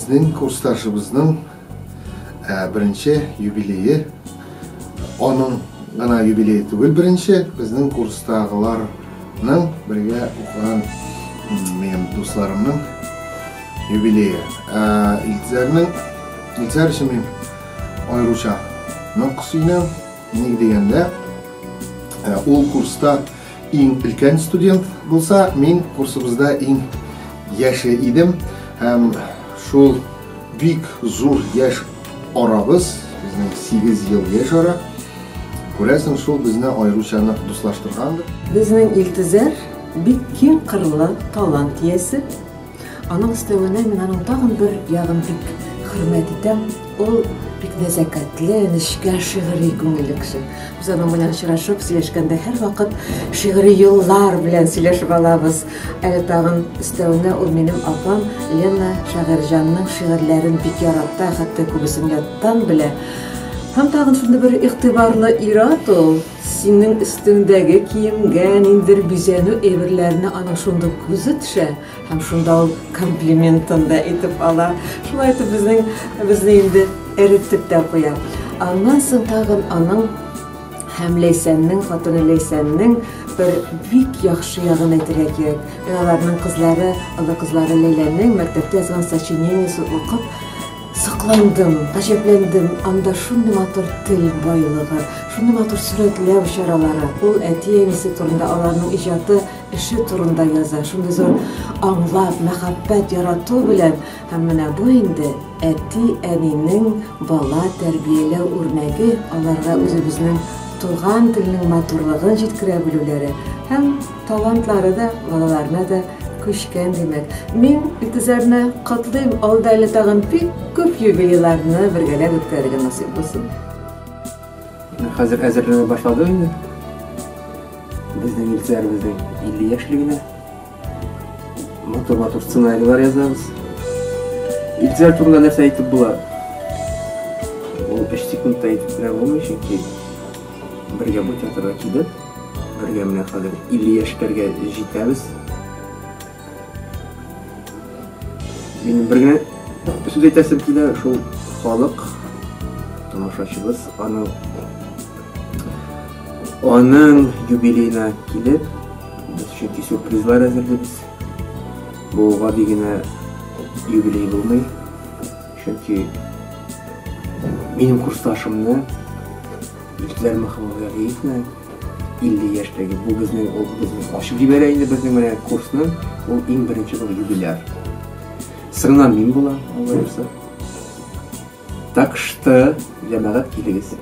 Безнең курсташыбызның беренче юбилее. Аның гына юбилее түгел беренче, безнең курстагыларның бергә укыган минем дусларымның юбилее. Илтизәрнең Илтизәр өчен мин аеруча нык сөенәм. Ник дигәндә, ул курста иң өлкән студент булса, мин курсыбызда иң яше идем. Һәм шул бик зур яшь арабыз, безнең 8 ел яшь ара, күрәсең, шул безне аеруча нык дуслаштыргандыр. Безнең Илтизәр бик киң кырлы талант иясе. Аның өстәвенә мин аның тагын бер ягын бик хөрмәт итәм. Ул бик нәзакәтле, нечкә, шигъри күңелле кеше. Без аның белән очрашып сөйләшкәндә һәрвакыт шигъри юллар белән сөйләшеп алабыз. Әле тагын өстәвенә ул минем апам Лена Шагыйрьҗанның шигырьләрен бик ярата, хәтта күбесен яттан белә. Һәм тагын шундый бер игътибарлы ир-ат ул. Синең өстеңдәге киемгә, ниндидер бизәнү әйберләренә аның шундук күзе төшә һәм шунда ул комплиментын да әйтеп ала. Шулай итеп безнең безне инде эретеп тә куя. Аннан соң тагын аның һәм Ләйсәннең, хатыны Ләйсәннең бер бик яхшы ягын әйтергә кирәк. Мин аларның кызлары, олы кызлары Ләйләнең мәктәптә язган сочинениесен укып, Сокландым, гаҗәпләндем, анда шундый матур тел байлыгы, шундый матур сурәтләү чаралары. Ул әти-әнисе турында, аларның иҗаты, эше турында яза. Шундый зур аңлап, мәхәббәт, ярату белән. Һәм менә бу инде әти-әнинең бала тәрбияләү үрнәге, аларга үзебезнең туган телнең матурлыгын җиткерә белүләре һәм Талантлары да балаларына да күчкән, димәк. Мин Илтизәрне котлыйм, алда әле тагын бик күп юбилейларны бергәләп үткәрергә насыйп булсын. Хәзер әзерләнә башладык инде. Безнең Илтизәребезнең 50 яшьлегенә. Матур-матур сценарийлар язабыз. Илтизәр турында нәрсә әйтеп була? Ул 3 секундта әйтеп бетерә булмый, чөнки бергә бу театрга килеп, Бергә менә хәзер 50 яшьләргә җитәбез. Минем бер генә сүз әйтәсем килә, шул халык, тамашачыбыз аның аның юбилеена килеп, без чөнки сюрпризлар әзерлибез. Бу гади генә юбилей булмый. Чөнки минем курсташымны Илгизәр Мөхәммәтгалиевне 50 яшьтәге бу безнең ул безнең ачып җибәрә инде безнең менә курсны, ул иң беренче был юбиляр. Сыңнан мин булам, алла бирса. Так что, җәмәгать, килегез.